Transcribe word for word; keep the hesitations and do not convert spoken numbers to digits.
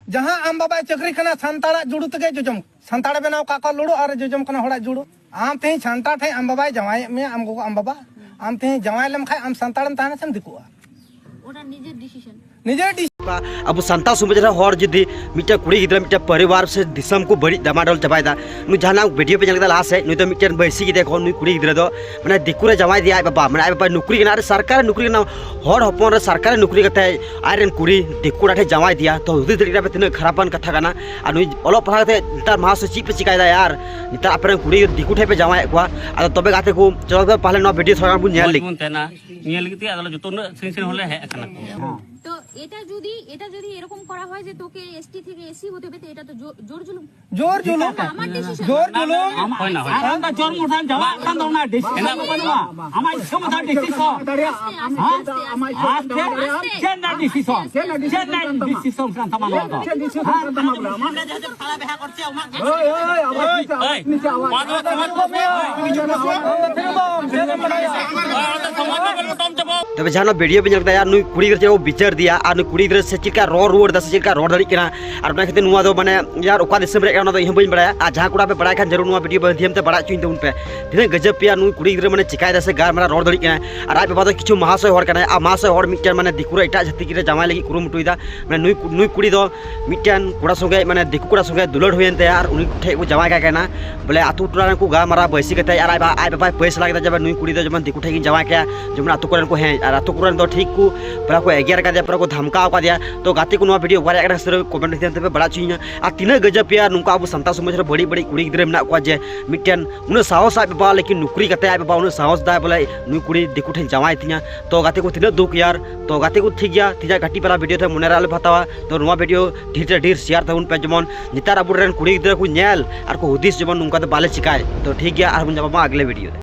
ᱡᱟᱦᱟᱸ ᱟᱢ ᱵᱟᱵᱟᱭ ᱪᱟᱹᱠᱨᱤ ᱠᱟᱱᱟ, ᱥᱟᱱᱛᱟᱲᱟᱜ ᱡᱩᱲᱩ ᱛᱮᱜᱮ ᱡᱚᱡᱚᱢ, ᱥᱟᱱᱛᱟᱲᱮ ᱵᱮᱱᱟᱣ ᱠᱟᱜ ᱠᱚᱣᱟ ᱞᱩᱲᱩ ᱟᱨ ᱡᱚᱡᱚᱢ ᱠᱟᱱᱟ ᱦᱚᱲᱟᱜ ᱡᱩᱲᱩ᱾ ᱟᱢ ᱛᱮᱦᱮᱧ ᱥᱟᱱᱛᱟᱲ ᱴᱷᱮᱱ ᱟᱢ ᱵᱟᱵᱟᱭ ᱡᱟᱶᱟᱭᱮᱫ ᱢᱮᱭᱟ, ᱟᱢ ᱜᱚᱜᱚ, ᱟᱢ ᱵᱟᱵᱟ, ᱟᱢ ᱛᱮᱦᱮᱧ ᱡᱟᱶᱟᱭ ᱞᱮᱢ ᱠᱷᱟᱡ ᱟᱢ ᱥᱟᱱᱛᱟᱲᱮᱢ ᱛᱟᱦᱮᱱᱟ ᱥᱮᱢ ᱫᱤᱠᱩᱜᱼᱟ? ওটা নিজের ডিসিশন। নিজের ডিসি- ᱟᱵᱚ ᱥᱟᱱᱛᱟᱲ ᱥᱚᱢᱟᱡᱽ ᱨᱮ ᱦᱚᱲ ᱡᱩᱫᱤ ᱢᱤᱫᱴᱮᱱ ᱠᱩᱲᱤ ᱜᱤᱫᱽᱨᱟᱹ ᱢᱤᱫᱴᱮᱱ ᱯᱚᱨᱤᱵᱟᱨ ᱥᱮ ᱫᱤᱥᱚᱢ ᱠᱚ ᱵᱟᱹᱲᱤᱡ ᱰᱟᱢᱟᱰᱚᱞ ᱪᱟᱵᱟᱭᱮᱫᱟ᱾ ᱱᱩᱭ ᱡᱟᱦᱟᱱᱟᱜ ᱵᱷᱤᱰᱤᱭᱳ ᱯᱮ ᱧᱮᱞ ᱠᱮᱫᱟ ᱞᱟᱦᱟ ᱥᱮᱫ, ᱱᱩᱭ ᱫᱚ ᱢᱤᱫᱴᱮᱱ ᱵᱟᱹᱭᱥᱤ ᱜᱤᱫᱽᱨᱟᱹ ᱠᱷᱚᱱ ᱱᱩᱭ ᱠᱩᱲᱤ ᱜᱤᱫᱽᱨᱟᱹ ᱫᱚ ᱢᱟᱱᱮ ᱫᱤᱠᱩ ᱨᱮ ᱡᱟᱶᱟᱭ ᱤᱫᱤᱭᱟ ᱟᱡ ᱵᱟᱵᱟ, ᱢᱟᱱᱮ ᱟᱡ ᱵᱟᱵᱟᱭ ᱱᱩᱠᱨᱤ ᱠᱟᱱᱟ, ᱟᱨ ᱥᱚᱨᱠᱟᱨᱮ ᱱᱩᱠᱨᱤ ᱠᱟᱱᱟ, ᱦᱚᱲ ᱦᱚᱯᱚᱱ ᱨᱮ ᱥᱚᱨᱠᱟᱨᱮ ᱱᱩᱠᱨᱤ ᱠᱟᱛᱮ ᱟᱡᱨᱮᱱ ᱠᱩᱲᱤ ᱫᱤᱠᱩ ᱠᱚᱲᱟ ᱴᱷᱮᱱ ᱡᱟᱶᱟᱭ ᱤᱫᱤᱭᱟ᱾ ᱛᱚ ᱦᱩᱫᱤᱥ ᱫᱟᱲᱮᱭᱟᱜ ᱠᱟᱱᱟ ᱯᱮ ᱛᱤᱱᱟᱹᱜ ᱠᱷᱟᱨᱟᱯᱟᱱ ᱠᱟᱛᱷᱟ ᱠᱟᱱᱟ᱾ ᱟᱨ ᱱᱩᱭ ᱚᱞᱚᱜ ᱯᱟᱲᱦᱟᱣ ᱠᱟᱛᱮ ᱱᱮᱛᱟᱨ ᱢᱟᱦᱟ ᱥᱮ ᱪᱮᱫ ᱯᱮ ᱪᱤᱠᱟᱭᱮᱫᱟ ᱭᱟᱨ? ᱱᱮᱛᱟᱨ ᱟᱯᱮᱨᱮᱱ ᱠᱩᱲᱤ ᱫᱤᱠᱩ ᱴᱷᱮᱱ ᱯᱮ ᱡᱟᱶᱟᱭᱮᱫ ᱠᱚᱣᱟ᱾ ᱟᱫᱚ ᱛᱚᱵᱮ ᱜᱟᱛᱮ ᱠᱚ, ᱪᱚᱞᱚ ᱛᱚᱵᱮ ᱯᱟᱦᱞᱮ ᱱᱚᱣᱟ ᱵᱷᱤᱰᱤᱭᱳ ᱛᱷᱚᱲᱟ ᱜᱟᱱ ᱵᱚᱱ ᱧᱮᱞ ᱢᱚᱡᱽ ᱞᱮᱜᱮ᱾ ᱵᱚᱱ ᱛᱟᱦᱮᱱᱟ, ᱱᱤᱭᱟᱹ ᱞᱟᱹᱜᱤᱫ ᱛᱮᱜᱮ ᱟᱫᱚ ᱡᱚᱛᱚ ᱩᱱᱟᱹᱜ ᱥᱟᱺᱜᱤᱧ ᱥᱟᱺᱜᱤᱧ ᱦᱚᱲᱞᱮ ᱦᱮᱡ ᱟᱠᱟᱱᱟ ᱠᱚ᱾ তো এটা যদি এটা যদি এরকম করা হয় যে তোকে এসটি থেকে এসসি হতে হবে, তো এটা তো জোর- জোর জুলুম। জোর জুলুম। না, আমার ডিসিশন। জোর জুলুম। ᱦᱳᱭ ᱱᱟ, ᱦᱳᱭ ᱱᱟ᱾ ᱟᱢ ᱫᱚ ᱡᱚᱱᱢᱚ ᱴᱷᱮᱱ ᱪᱟᱞᱟᱜ ᱠᱟᱱ ᱫᱚ ᱚᱱᱟ ᱰᱤᱥᱤᱥᱚᱱ ᱫᱚ ᱵᱟᱹᱱᱩᱜᱼᱟ᱾ ᱟᱢᱟᱜ ᱤᱪᱪᱷᱟᱹ ᱢᱚᱛᱚ ᱰᱤᱥᱤᱥᱚᱱ᱾ আস্তে, আস্তে, আস্তে, আস্তে। ᱪᱮᱫ ᱨᱮᱱᱟᱜ ᱰᱤᱥᱤᱥᱚᱱ? ᱪᱮᱫ ᱨᱮᱱᱟᱜ ᱰᱤᱥᱤᱥᱚᱱ ᱠᱟᱱ ᱛᱟᱢᱟ ᱱᱚᱣᱟ ᱫᱚ? ᱛᱚᱵᱮ ᱡᱟᱦᱟᱸ ᱱᱚᱣᱟ ᱵᱷᱤᱰᱤᱭᱳ ᱯᱮ ᱧᱮᱞ ᱠᱮᱫᱟ ᱭᱟᱨ, ᱱᱩᱭ ᱠᱩᱲᱤ ᱜᱤᱫᱽᱨᱟᱹ ᱪᱮᱫ ᱠᱚ ᱵᱤᱪᱟᱹᱨ ᱫᱤᱭᱟ ᱟᱨ ᱱᱩᱭ ᱠᱩᱲᱤ ᱜᱤᱫᱽᱨᱟᱹ ᱥᱮ ᱪᱮᱫ ᱞᱮᱠᱟ ᱨᱚᱲ ᱨᱩᱣᱟᱹᱲ ᱮᱫᱟ ᱥᱮ ᱪᱮᱫ ᱞᱮᱠᱟ ᱨᱚᱲ ᱫᱟᱲᱮᱭᱟᱜ ᱠᱟᱱᱟ, ᱟᱨ ᱚᱱᱟ ᱠᱷᱟᱹᱛᱤᱨ ᱱᱚᱣᱟ ᱫᱚ ᱢᱟᱱᱮ ᱭᱟᱨ ᱚᱠᱟ ᱫᱤᱥᱚᱢ ᱨᱮ ᱠᱟᱱᱟ ᱚᱱᱟ ᱫᱚ ᱤᱧ ᱦᱚᱸ ᱵᱟᱹᱧ ᱵᱟᱲᱟᱭᱟ᱾ ᱟᱨ ᱡᱟᱦᱟᱸ ᱠᱚᱲᱟ ᱯᱮ ᱵᱟᱲᱟᱭ ᱠᱷᱟᱱ ᱡᱟᱹᱨᱩᱲ ᱱᱚᱣᱟ ᱵᱷᱤᱰᱤᱭᱳ ᱢᱟᱫᱽᱫᱷᱚᱢ ᱛᱮ ᱵᱟᱲᱟᱭ ᱦᱚᱪᱚᱧ ᱛᱟᱵᱚᱱ ᱯᱮ᱾ ᱛᱤᱱᱟᱹᱜ ᱜᱟᱡᱟᱵ ᱯᱮᱭᱟ ᱱᱩᱭ ᱠᱩᱲᱤ ᱜᱤᱫᱽᱨᱟᱹ ᱢᱟᱱᱮ ᱪᱤᱠᱟᱭᱮᱫᱟ ᱥᱮ ᱜᱟᱞᱢᱟᱨᱟᱣ ᱨᱚᱲ ᱫᱟᱲᱮᱭᱟᱜ ᱠᱟᱱᱟ, ᱟᱨ ᱟᱡ ᱵᱟᱵᱟ ᱫᱚ ᱠᱤᱪᱷᱩ ᱢᱟᱦᱟᱥᱚᱭ ᱦᱚᱲ ᱠᱟᱱᱟᱭ, ᱟᱨ ᱢᱟᱦᱟᱥᱚᱭ ᱦᱚᱲ ᱢᱤᱫᱴᱮᱱ ᱢᱟᱱᱮ ᱫᱤᱠᱩ ᱨᱮ ᱮᱴᱟᱜ ᱡᱟᱹᱛᱤ ᱨᱮ ᱡᱟᱶᱟᱭ ᱞᱟᱹᱜᱤᱫ ᱠᱩᱨᱩᱢᱩᱴᱩᱭᱮᱫᱟ᱾ ᱢᱟᱱᱮ ᱱᱩᱭ ᱠᱩ- ᱱᱩᱭ ᱠᱩᱲᱤ ᱫᱚ ᱢᱤᱫᱴᱮᱱ ᱠᱚᱲᱟ ᱥᱚᱸᱜᱮ ᱢᱟᱱᱮ ᱫᱤᱠᱩ ᱠᱚᱲᱟ ᱥᱚᱸᱜᱮ ᱫᱩᱞᱟᱹᱲ ᱦᱩᱭᱮᱱ ᱛᱟᱭᱟ ᱟᱨ ᱩᱱᱤ ᱴᱷᱮᱡ ᱠᱚ ᱡᱟᱶᱟᱭ ᱠᱟᱭ ᱠᱟᱱᱟ᱾ ᱵᱚᱞᱮ ᱟᱛᱳ ᱴᱚᱞᱟ ᱨᱮᱱ ᱠᱚ ᱜᱟᱞᱢᱟᱨᱟᱣ ᱵᱟᱹᱭᱥᱤ ᱠᱟᱛᱮ ᱟᱨ ᱟᱡ ᱵᱟ- ᱟᱡ ᱵᱟᱵᱟᱭ ᱯᱟᱹᱭᱥ ᱞᱟᱜ ᱠᱮᱫᱟ ᱡᱮ ᱱᱩᱭ ᱠᱩᱲᱤ ᱫᱚ ᱡᱮᱢᱚᱱ ᱫᱤᱠᱩ ᱴᱷᱮᱡ ᱜᱤᱧ ᱡᱟᱶᱟᱭ ᱠᱟᱭᱟ, ᱡᱮᱢᱚᱱ ᱟᱛᱳ ᱠᱚᱨᱮᱱ ᱠᱚ ᱦᱮᱸ ᱟᱨ ᱟᱛᱳ ᱠᱚᱨᱮᱱ ᱫᱚ ᱴᱷᱤᱠ ᱠᱚ ᱯᱩᱨᱟ ᱠᱚ ᱮᱜᱮᱨ ᱠᱟᱫᱮᱭᱟ, ᱯᱩᱨᱟ ᱠᱚ ᱫᱷᱟᱢᱠᱟᱣ ᱠᱟᱫᱮᱭᱟ᱾ ᱛᱚ ᱜᱟᱛᱮ ᱠᱚ ᱱᱚᱣᱟ ᱵᱷᱤᱰᱤᱭᱳ ᱚᱠᱟᱨᱮ ᱟᱠᱟᱱᱟ ᱥᱟᱹᱨᱤ ᱠᱚᱢᱮᱱᱴ ᱢᱟᱫᱽᱫᱷᱚᱢ ᱛᱮᱯᱮ ᱵᱟᱲᱟᱭ ᱦᱚᱪᱚᱧᱟ᱾ ᱟᱨ ᱛᱤᱱᱟᱹᱜ ᱜᱟᱡᱟᱵ ᱯᱮᱭᱟ ᱱᱚᱝᱠᱟ ᱟᱵᱚ ᱥᱟᱱᱛᱟᱲ ᱥᱚᱢᱟᱡᱽ ᱨᱮ ᱵᱟᱹᱲᱤᱡ ᱵᱟᱹᱲᱤᱡ ᱠᱩᱲᱤ ᱜᱤᱫᱽᱨᱟᱹ ᱢᱮᱱᱟᱜ ᱠᱚᱣᱟ ᱡᱮ ᱢᱤᱫᱴᱮᱱ ᱩᱱᱟᱹᱜ ᱥᱟᱦᱚᱥ ᱟᱡ ᱵᱟᱵᱟ, ᱞᱮᱠᱤᱱ ᱱᱩᱠᱨᱤ ᱠᱟᱛᱮ ᱟᱡ ᱵᱟᱵᱟ ᱩᱱᱟᱹᱜ ᱥᱟᱦᱚᱥ ᱫᱟᱭ ᱵᱚᱞᱮ ᱱᱩᱭ ᱠᱩᱲᱤ ᱫᱤᱠᱩ ᱴᱷᱮᱱ ᱡᱟᱶᱟᱭ ᱛᱤᱧᱟ᱾ ᱛᱚ ᱜᱟᱛᱮ ᱠᱚ ᱛᱤᱱᱟᱹᱜ ᱫᱩᱠ ᱭᱟᱨ᱾ ᱛᱚ ᱜᱟᱛᱮ ᱠᱚ ᱴᱷᱤᱠ ᱜᱮᱭᱟ, ᱛᱤᱦᱤᱧᱟᱜ ᱠᱟᱹᱴᱤᱡ ᱯᱟᱨᱟ ᱵᱷᱤᱰᱤᱭᱳ ᱫᱚ ᱢᱚᱱᱮ ᱨᱮ ᱟᱞᱚ ᱯᱮ ᱦᱟᱛᱟᱣᱟ᱾ ᱛᱚ ᱱᱚᱣᱟ ᱵᱷᱤᱰᱤᱭᱳ ᱰᱷᱮᱨ ᱛᱮ ᱰᱷᱮᱨ ᱥᱮᱭᱟᱨ ᱛᱟᱵᱚᱱ ᱯᱮ, ᱡᱮᱢᱚᱱ ᱱᱮᱛᱟᱨ ᱟᱵᱚᱨᱮᱱ ᱠᱩᱲᱤ ᱜᱤᱫᱽᱨᱟᱹ ᱠᱚ ᱧᱮᱞ ᱟᱨ ᱠᱚ ᱦᱩᱫᱤᱥ ᱡᱮᱢᱚᱱ ᱱᱚᱝᱠᱟ ᱫᱚ ᱵᱟᱞᱮ ᱪᱤᱠᱟᱭ᱾ ᱛᱚ ᱴᱷᱤᱠ ᱜᱮᱭᱟ, ᱟᱨᱦᱚᱸ ᱵᱚᱱ ᱧᱟᱯᱟᱢᱟ ᱟᱜᱽᱞᱮ ᱵᱷᱤᱰᱤᱭᱳ ᱨᱮ᱾